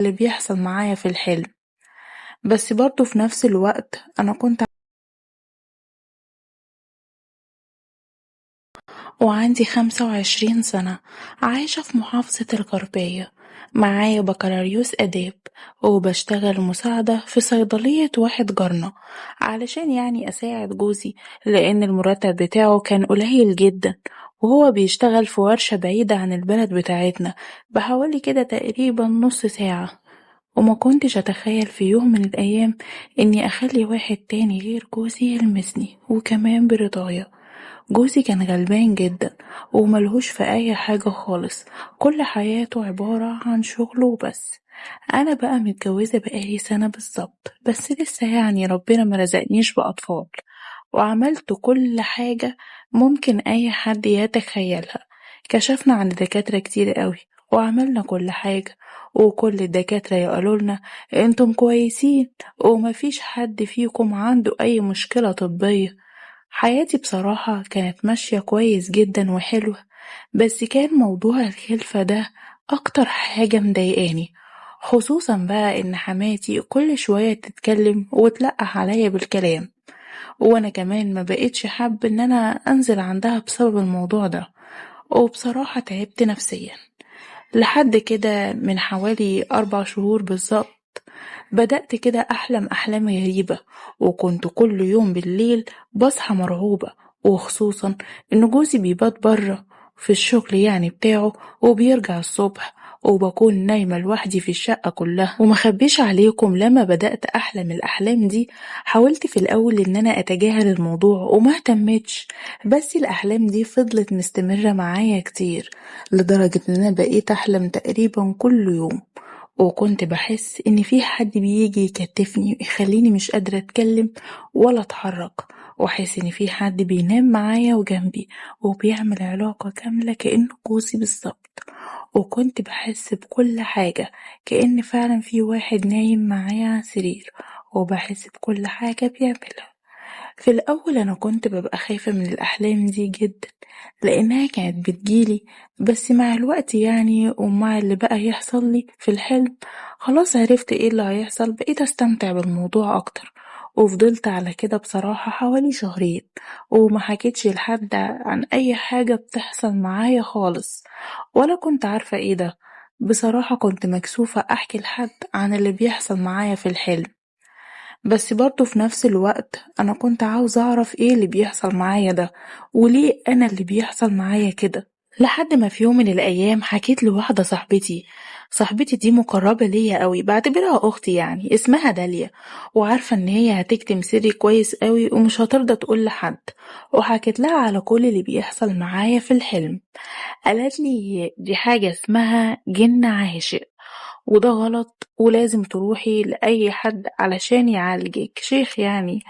اللي بيحصل معايا في الحلم. بس برضه في نفس الوقت أنا كنت وعندي 25 سنة، عايشة في محافظة الغربية، معايا بكالوريوس آداب، وبشتغل مساعدة في صيدلية واحد جارنا علشان يعني أساعد جوزي، لأن المرتب بتاعه كان قليل جدا، وهو بيشتغل في ورشة بعيدة عن البلد بتاعتنا بحوالي كده تقريبا نص ساعة. وما كنتش أتخيل في يوم من الأيام إني أخلي واحد تاني غير جوزي يلمسني، وكمان برضايا. جوزي كان غلبان جدا وملهوش في أي حاجة خالص، كل حياته عبارة عن شغله وبس. أنا بقى متجوزة بقالي سنة بالظبط، بس لسه يعني ربنا ما رزقنيش بأطفال، وعملت كل حاجة ممكن أي حد يتخيلها. كشفنا عند دكاترة كتير قوي وعملنا كل حاجة، وكل الدكاترة يقولوا لنا انتم كويسين ومفيش حد فيكم عنده أي مشكلة طبية. حياتي بصراحة كانت ماشية كويس جدا وحلوة، بس كان موضوع الخلفة ده أكتر حاجة مضايقاني، خصوصا بقى إن حماتي كل شوية تتكلم وتلقح عليا بالكلام، وأنا كمان ما بقتش حابة إن أنا أنزل عندها بسبب الموضوع ده، وبصراحة تعبت نفسيا. لحد كده من حوالي 4 شهور بالظبط بدأت كده أحلم أحلام غريبة، وكنت كل يوم بالليل بصحى مرعوبة، وخصوصا إن جوزي بيبات برا في الشغل يعني بتاعه وبيرجع الصبح، وبكون نايمة لوحدي في الشقة كلها. ومخبيش عليكم لما بدأت أحلم الأحلام دي حاولت في الأول إن أنا أتجاهل الموضوع وما اهتمتش، بس الأحلام دي فضلت مستمرة معايا كتير لدرجة إن أنا بقيت أحلم تقريبا كل يوم، وكنت بحس إن في حد بيجي يكتفني ويخليني مش قادرة أتكلم ولا أتحرك، وأحس إن في حد بينام معايا وجنبي وبيعمل علاقة كاملة كأنه جوزي بالظبط، وكنت بحس بكل حاجة كأن فعلا في واحد نايم معايا على السرير، وبحس بكل حاجة بيعملها. في الأول أنا كنت ببقى خايفة من الأحلام دي جدا لأنها كانت بتجيلي، بس مع الوقت يعني ومع اللي بقى يحصل لي في الحلم خلاص عرفت ايه اللي هيحصل، بقيت أستمتع بالموضوع أكتر. وفضلت على كده بصراحة حوالي شهرين وما حكيتش لحد عن أي حاجة بتحصل معايا خالص، ولا كنت عارفة ايه ده. بصراحة كنت مكسوفة أحكي لحد عن اللي بيحصل معايا في الحلم، بس برضه في نفس الوقت أنا كنت عاوزة أعرف إيه اللي بيحصل معايا ده وليه أنا اللي بيحصل معايا كده. لحد ما في يوم من الأيام حكيت لواحدة صاحبتي، صاحبتي دي مقربة ليا قوي، بعتبرها أختي يعني، اسمها داليا، وعارفة إن هي هتكتم سري كويس قوي ومش هترضى تقول لحد. وحكيت لها على كل اللي بيحصل معايا في الحلم. قالت لي دي حاجة اسمها جن عاشق، وده غلط ولازم تروحي لأي حد علشان يعالجك، شيخ يعني.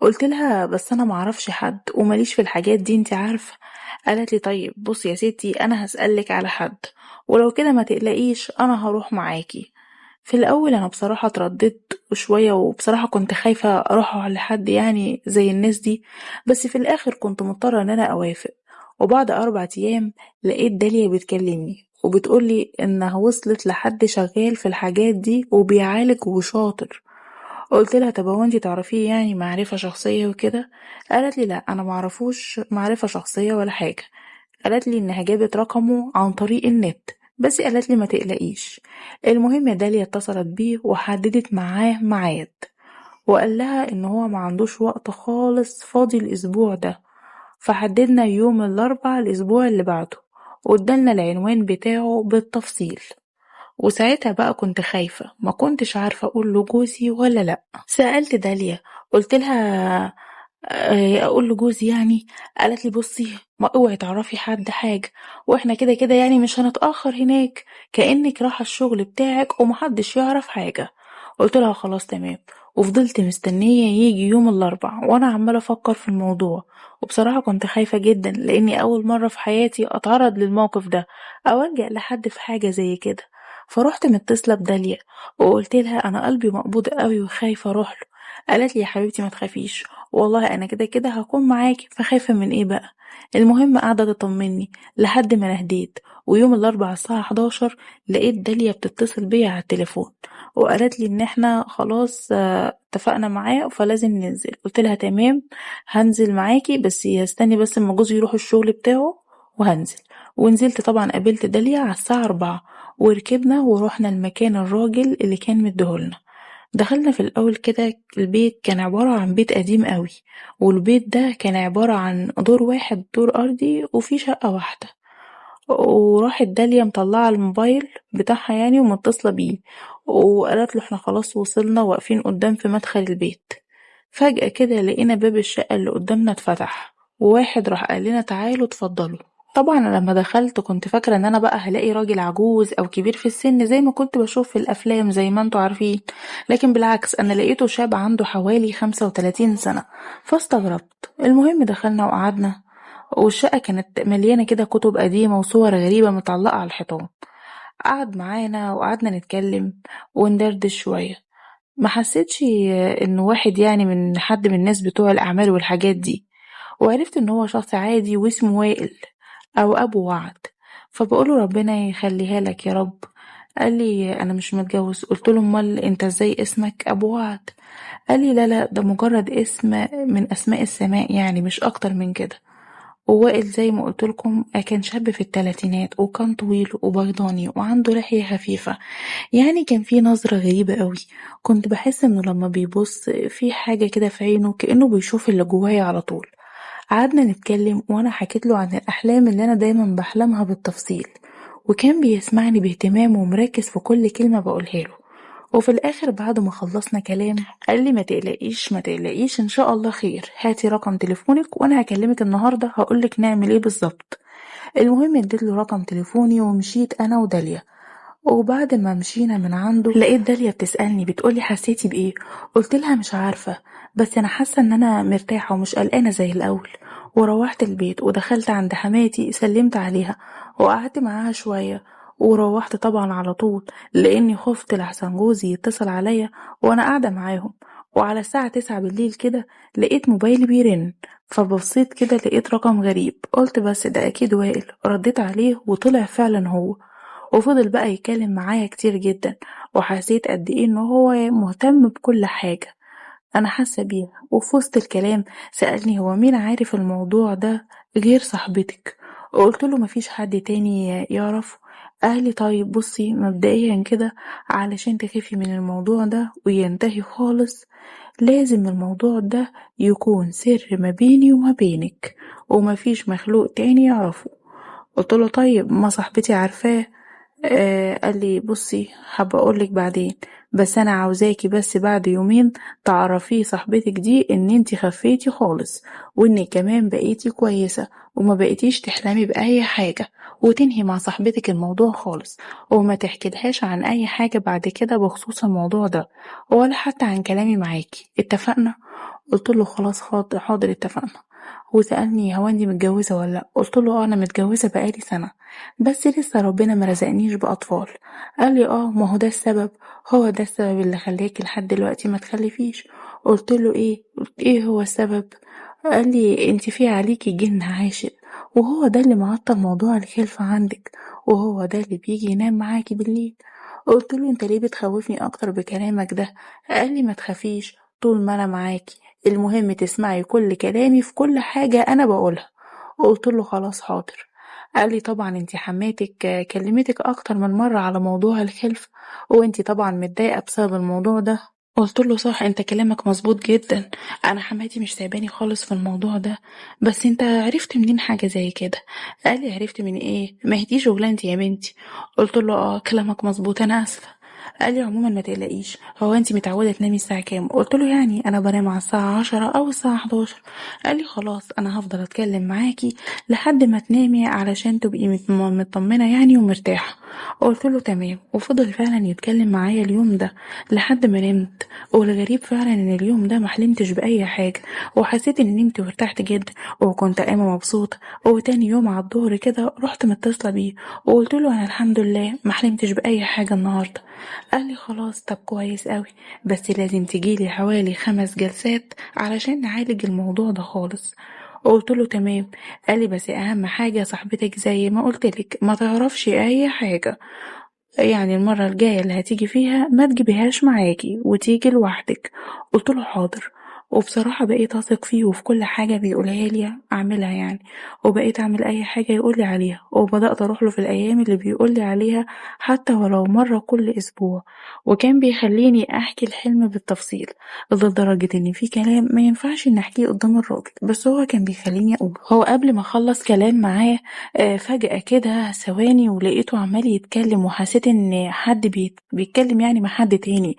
قلت لها بس أنا معرفش حد ومليش في الحاجات دي انت عارفة. قالت لي طيب بصي يا ستي، أنا هسألك على حد، ولو كده ما تقلقيش أنا هروح معاكي. في الأول أنا بصراحة اترددت وشوية، وبصراحة كنت خايفة أروح لحد يعني زي الناس دي، بس في الآخر كنت مضطرة إن أنا أوافق. وبعد 4 أيام لقيت داليا بتكلمني وبتقولي إنها وصلت لحد شغال في الحاجات دي وبيعالج وشاطر. قلت لها طب هو انتي تعرفيه يعني معرفة شخصية وكده؟ قالت لي لا أنا معرفوش معرفة شخصية ولا حاجة. قالت لي إنها جابت رقمه عن طريق النت، بس قالت لي ما تقلقيش. المهم داليا اتصلت بيه وحددت معاه ميعاد، وقال لها إن هو ما عندوش وقت خالص فاضي الأسبوع ده، فحددنا يوم الأربعاء الأسبوع اللي بعده، وادالنا العنوان بتاعه بالتفصيل. وساعتها بقى كنت خايفة، ما كنتش عارفة أقول لجوزي ولا لأ. سألت داليا قلت لها أقول لجوزي يعني؟ قالت لي بصي ما اوعي تعرفي حد حاجة، واحنا كده كده يعني مش هنتأخر هناك، كأنك رايحة الشغل بتاعك ومحدش يعرف حاجة. قلت لها خلاص تمام. وفضلت مستنية يجي يوم الأربع وأنا عمالة أفكر في الموضوع، وبصراحة كنت خايفة جدا لأني أول مرة في حياتي أتعرض للموقف ده أو ألجأ لحد في حاجة زي كده. فروحت متصلة بداليا وقلت لها أنا قلبي مقبوض قوي وخايفة أروح له. قالت لي يا حبيبتي ما تخافيش، والله أنا كده كده هكون معاكي، فخايفة من إيه بقى؟ المهم قاعدة تطمني لحد ما نهديت ويوم الأربعاء الساعة 11 لقيت داليا بتتصل بيا على التليفون وقالت لي إن احنا خلاص اتفقنا معاه فلازم ننزل. قلت لها تمام هنزل معاكي، بس استني بس اما جوزي يروح الشغل بتاعه وهنزل. ونزلت طبعا قابلت داليا على الساعة 4 وركبنا ورحنا المكان الراجل اللي كان مديهولنا. دخلنا في الأول كده البيت كان عبارة عن بيت قديم قوي، والبيت ده كان عبارة عن دور واحد دور أرضي وفيه شقة واحدة. وراحت داليا مطلعة الموبايل بتاعها يعني ومتصلة بيه وقالت له احنا خلاص وصلنا واقفين قدام في مدخل البيت. فجأة كده لقينا باب الشقة اللي قدامنا اتفتح، وواحد راح قال لنا تعالوا اتفضلوا. طبعا لما دخلت كنت فاكرة ان انا بقى هلاقي راجل عجوز او كبير في السن زي ما كنت بشوف في الافلام زي ما انتوا عارفين، لكن بالعكس انا لقيته شاب عنده حوالي 35 سنة، فاستغربت. المهم دخلنا وقعدنا، والشقة كانت مليانة كده كتب قديمة وصور غريبة متعلقة على الحيطان. قعد معانا وقعدنا نتكلم وندردش شوية. ما حسيتش انه واحد يعني من حد من الناس بتوع الاعمال والحاجات دي، وعرفت ان هو شخص عادي واسمه وائل او ابو وعد. فبقوله ربنا يخليها لك يا رب. قال لي انا مش متجوز. قلت له امال انت ازاي اسمك ابو وعد؟ قال لي لا لا، ده مجرد اسم من اسماء السماء يعني، مش اكتر من كده. ووائل زي ما قلت لكم كان شاب في الثلاثينات، وكان طويل وبيضاني وعنده لحية خفيفة، يعني كان في نظرة غريبة قوي. كنت بحس انه لما بيبص في حاجة كده في عينه كأنه بيشوف اللي جوايا على طول. قعدنا نتكلم وانا حكيت له عن الاحلام اللي انا دايما بحلمها بالتفصيل، وكان بيسمعني باهتمام ومركز في كل كلمة بقولها له. وفي الاخر بعد ما خلصنا كلام قال لي ما تقلقيش ما تقلقيش ان شاء الله خير، هاتي رقم تليفونك وانا هكلمك النهارده هقولك نعمل ايه بالظبط. المهم اديت له رقم تليفوني ومشيت انا وداليا. وبعد ما مشينا من عنده لقيت داليا بتسألني بتقولي حسيتي بإيه؟ قلت لها مش عارفة، بس أنا حاسة إن أنا مرتاحة ومش قلقانة زي الأول. وروحت البيت ودخلت عند حماتي سلمت عليها وقعدت معاها شوية، وروحت طبعا على طول لأني خفت لحسن جوزي يتصل عليا وأنا قاعدة معاهم. وعلى الساعة 9 بالليل كده لقيت موبايلي بيرن، فبصيت كده لقيت رقم غريب، قلت بس ده أكيد وائل. رديت عليه وطلع فعلا هو، وفضل بقى يتكلم معايا كتير جدا، وحسيت قد ايه ان هو مهتم بكل حاجة انا حاسة بيها. وفي وسط الكلام سألني هو مين عارف الموضوع ده غير صاحبتك؟ وقلت له مفيش حد تاني يعرفه. قال لي طيب بصي مبدئيا كده علشان تخافي من الموضوع ده وينتهي خالص لازم الموضوع ده يكون سر ما بيني وما بينك ومفيش مخلوق تاني يعرفه. قلت له طيب ما صاحبتي عارفاه. قال لي بصي هبقى اقولك بعدين، بس انا عاوزاكي بس بعد يومين تعرفيه صاحبتك دي ان انتي خفيتي خالص وانك كمان بقيتي كويسة وما بقيتيش تحلمي باي حاجة، وتنهي مع صاحبتك الموضوع خالص وما تحكيلهاش عن اي حاجة بعد كده بخصوص الموضوع ده ولا حتى عن كلامي معاكي، اتفقنا؟ قلت له خلاص حاضر اتفقنا. وسألني هو انتي متجوزة ولا لأ؟ قلت له انا متجوزة بقالي سنة بس لسه ربنا ما رزقنيش بأطفال. قال لي ما هو ده السبب، هو ده السبب اللي خلاكي لحد دلوقتي ما تخلفيش. قلت له ايه هو السبب؟ قال لي انتي في عليكي جن عاشق وهو ده اللي معطل موضوع الخلفة عندك وهو ده اللي بيجي ينام معاكي بالليل. قلت له انت ليه بتخوفني اكتر بكلامك ده؟ قال لي ما تخافيش طول ما انا معاكي، المهم تسمعي كل كلامي في كل حاجة أنا بقولها. قلت له خلاص حاضر. قال لي طبعا انتي حماتك كلمتك أكتر من مرة على موضوع الخلف وانتي طبعا متضايقة بسبب الموضوع ده. قلت له صح انت كلامك مظبوط جدا، انا حماتي مش سايباني خالص في الموضوع ده، بس انت عرفت منين حاجة زي كده؟ قال لي عرفت من ايه؟ ما هي دي شغلانتي يا بنتي. قلت له كلامك مظبوط انا اسفة. قال لي عموما ما تقلقيش، هو انتي متعوده تنامي الساعه كام؟ قلت له يعني انا بنام على الساعه 10 او الساعه 11. قال لي خلاص انا هفضل اتكلم معاكي لحد ما تنامي علشان تبقي مطمنه يعني ومرتاحه. قلت له تمام. وفضل فعلا يتكلم معايا اليوم ده لحد ما نمت. والغريب فعلا ان اليوم ده ما حلمتش باي حاجه وحسيت اني نمت وارتحت جدا وكنت قايمه مبسوطه. وتاني يوم على الظهر كده رحت متصله بيه وقلت له انا الحمد لله ما حلمتش باي حاجه النهارده. قال لي خلاص طب كويس قوي، بس لازم تجيلي حوالي 5 جلسات علشان نعالج الموضوع ده خالص. قلت له تمام. قال لي بس اهم حاجة صاحبتك زي ما قلت لك ما تعرفش اي حاجة، يعني المرة الجاية اللي هتيجي فيها ما تجيبيهاش معاكي وتيجي لوحدك. قلت له حاضر. وبصراحة بقيت أثق فيه وفي كل حاجة بيقولها لي أعملها يعني، وبقيت أعمل أي حاجة يقولي عليها، وبدأت أروح له في الأيام اللي بيقولي عليها حتى ولو مرة كل أسبوع، وكان بيخليني أحكي الحلم بالتفصيل لدرجة إن في كلام ما ينفعش إن أحكيه قدام الراجل، بس هو كان بيخليني أقول. هو قبل ما أخلص كلام معاه فجأة كده ثواني ولقيته عمال يتكلم، وحسيت إن حد بيتكلم يعني مع حد تاني،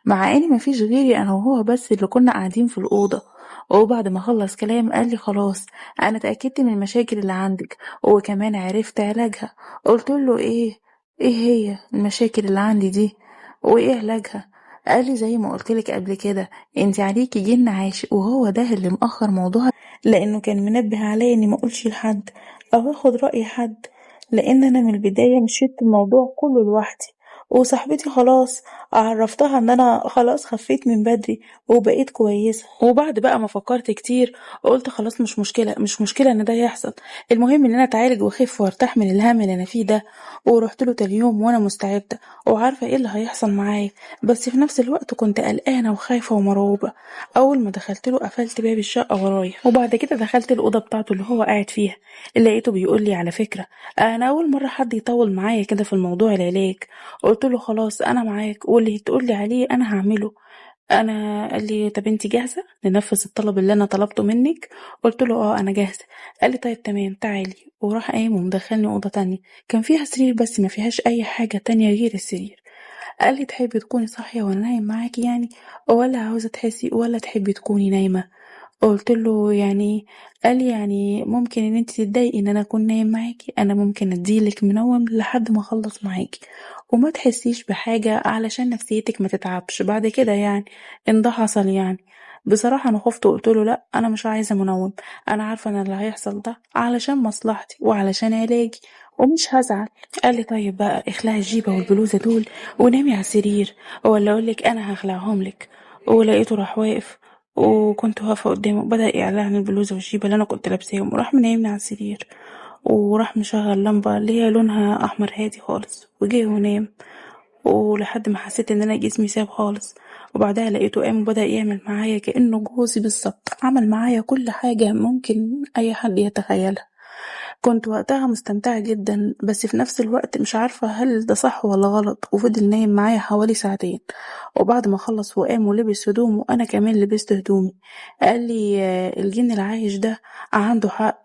مع إن مفيش غيري أنا وهو بس اللي كنا قاعدين في الأوضة. وبعد ما خلص كلام قال لي خلاص أنا اتأكدت من المشاكل اللي عندك وكمان عرفت علاجها. قلت له إيه هي المشاكل اللي عندي دي وإيه علاجها؟ قال لي زي ما قلت لك قبل كده انت عليكي جن عاشق، وهو ده اللي مأخر موضوع، لأنه كان منبه عليا إني ما أقولش لحد أو أخد رأي حد، لأن أنا من البداية مشيت الموضوع كله لوحدي، وصاحبتي خلاص عرفتها ان انا خلاص خفيت من بدري وبقيت كويسة. وبعد بقى ما فكرت كتير قلت خلاص مش مشكلة ان ده يحصل، المهم ان انا اتعالج واخف وارتاح من الهم اللي انا فيه ده. ورحت له تاني يوم وانا مستعدة وعارفة ايه اللي هيحصل معايا، بس في نفس الوقت كنت قلقانة وخايفة ومرعوبة. اول ما دخلت له قفلت باب الشقة ورايا، وبعد كده دخلت الأوضة بتاعته اللي هو قاعد فيها، لقيته بيقول لي على فكرة انا اول مرة حد يطول معايا كده في الموضوع العلاج. قلت له خلاص انا معاك واللي تقولي عليه انا هعمله. انا قال لي طب انتي جاهزة ننفذ الطلب اللي انا طلبته منك؟ قلت له اه انا جاهزة. قال لي طيب تمام تعالي، وراح قايم ومدخلني اوضة تانية كان فيها سرير بس ما فيهاش اي حاجة تانية غير السرير. قال لي تحبي تكوني صاحية وانا نايم معاكي يعني، ولا عاوزه تحسي، ولا تحبي تكوني نايمة؟ قلت له يعني. قال لي يعني ممكن ان انت تتضايقي ان انا اكون نايم معاكي، انا ممكن اديلك منوم لحد ما اخلص معاكي وما تحسيش بحاجة علشان نفسيتك ما تتعبش بعد كده يعني ان ده حصل يعني. بصراحة انا خفت وقلت له لا انا مش عايزه منوم، انا عارفه ان اللي هيحصل ده علشان مصلحتي وعلشان علاجي ومش هزعل. قال لي طيب بقى اخلعي الجيبه والبلوزه دول ونامي على السرير، ولا اقولك انا هخلعهم لك. ولقيته راح واقف وكنت واقفة قدامه، بدأ يقلعني البلوزة والجيبة اللي أنا كنت لابساهم، وراح منيمني على السرير، وراح مشغل لمبة اللي هي لونها أحمر هادي خالص، وجه ونام. ولحد ما حسيت إن أنا جسمي ساب خالص. وبعدها لقيته قام وبدأ يعمل معايا كأنه جوزي بالظبط، عمل معايا كل حاجة ممكن أي حد يتخيلها. كنت وقتها مستمتعة جدا، بس في نفس الوقت مش عارفة هل ده صح ولا غلط. وفضل نايم معايا حوالي ساعتين، وبعد ما خلص وقام ولبس هدومه أنا كمان لبست هدومي. قال لي الجن العايش ده عنده حق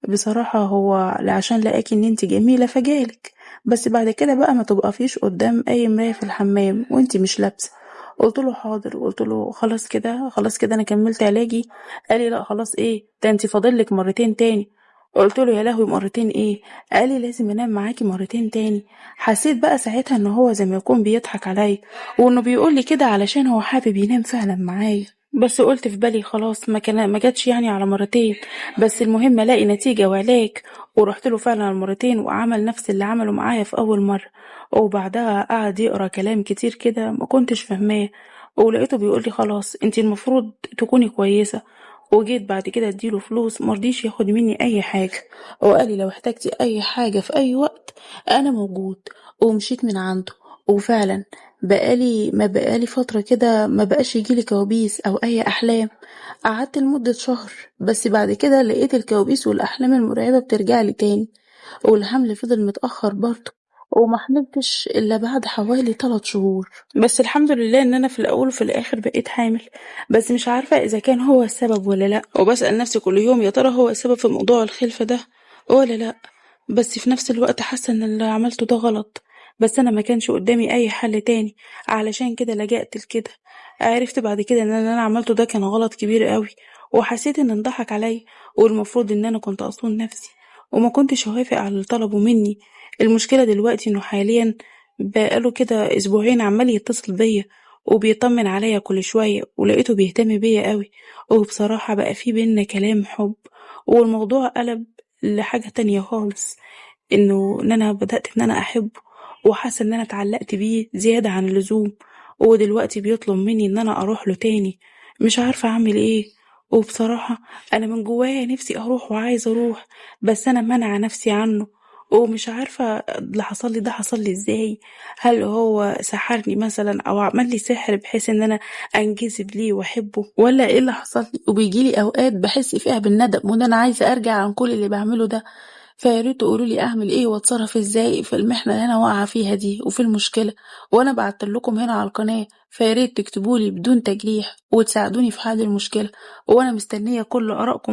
بصراحة، هو عشان لقاكي ان انت جميلة فجالك، بس بعد كده بقى ما تبقفيش قدام اي مراية في الحمام وانت مش لابسة. قلت له حاضر. وقلت له خلاص كده، خلاص كده انا كملت علاجي. قال لي لا خلاص ايه ده، انت فاضلك مرتين تاني. قلت له يا لهوي مرتين ايه؟ قال لي لازم انام معاكي مرتين تاني. حسيت بقى ساعتها ان هو زي ما يكون بيضحك عليا، وانه بيقول لي كده علشان هو حابب ينام فعلا معايا. بس قلت في بالي خلاص ما جاتش يعني على مرتين، بس المهم الاقي نتيجة وعلاج. ورحت له فعلا على مرتين، وعمل نفس اللي عمله معايا في اول مرة. وبعدها قعد يقرا كلام كتير كده ما كنتش فاهماه، ولقيته بيقول لي خلاص انتي المفروض تكوني كويسة. وجيت بعد كده اديله فلوس مرضيش ياخد مني اي حاجة، وقال لي لو احتاجتي اي حاجة في اي وقت انا موجود. ومشيت من عنده. وفعلا ما بقالي فترة كده ما بقاش يجيلي كوابيس او اي احلام. قعدت لمدة شهر، بس بعد كده لقيت الكوابيس والاحلام المرعبة بترجع لي تاني، والحمل فضل متأخر برضه، وما حملتش الا بعد حوالي 3 شهور. بس الحمد لله ان انا في الاول وفي الاخر بقيت حامل، بس مش عارفة اذا كان هو السبب ولا لا. وبسأل نفسي كل يوم يا ترى هو السبب في موضوع الخلفة ده ولا لا، بس في نفس الوقت حاسة ان اللي عملته ده غلط، بس انا ما كانش قدامي اي حل تاني، علشان كده لجأت لكده. عرفت بعد كده ان اللي انا عملته ده كان غلط كبير قوي، وحسيت ان انضحك عليا، والمفروض ان انا كنت اصون نفسي وما كنتش هوافق على اللي طلبه مني. المشكلة دلوقتي انه حاليا بقاله كده اسبوعين عمال يتصل بيا وبيطمن عليا كل شوية، ولقيته بيهتم بيا قوي، وبصراحة بقى في بينا كلام حب، والموضوع قلب لحاجة تانية خالص، ان انا بدأت ان انا احبه، وحاسة ان انا اتعلقت بيه زيادة عن اللزوم. ودلوقتي بيطلب مني ان انا اروح له تاني، مش عارفة اعمل ايه، وبصراحة أنا من جوايا نفسي أروح وعايزة أروح، بس أنا مانعة نفسي عنه ومش عارفة اللي حصل لي ده حصل لي إزاي. هل هو سحرني مثلا أو عمل لي سحر بحيث إن أنا أنجذب ليه وأحبه، ولا إيه اللي حصل لي؟ وبيجيلي أوقات بحس فيها بالندم وإن أنا عايزة أرجع عن كل اللي بعمله ده. فياريت تقولوا لي اعمل ايه واتصرف ازاي في المحنة اللي انا واقعة فيها دي وفي المشكلة. وانا بعت لكم هنا على القناة، فياريت تكتبوا لي بدون تجريح وتساعدوني في حل المشكلة، وانا مستنية كل ارائكم.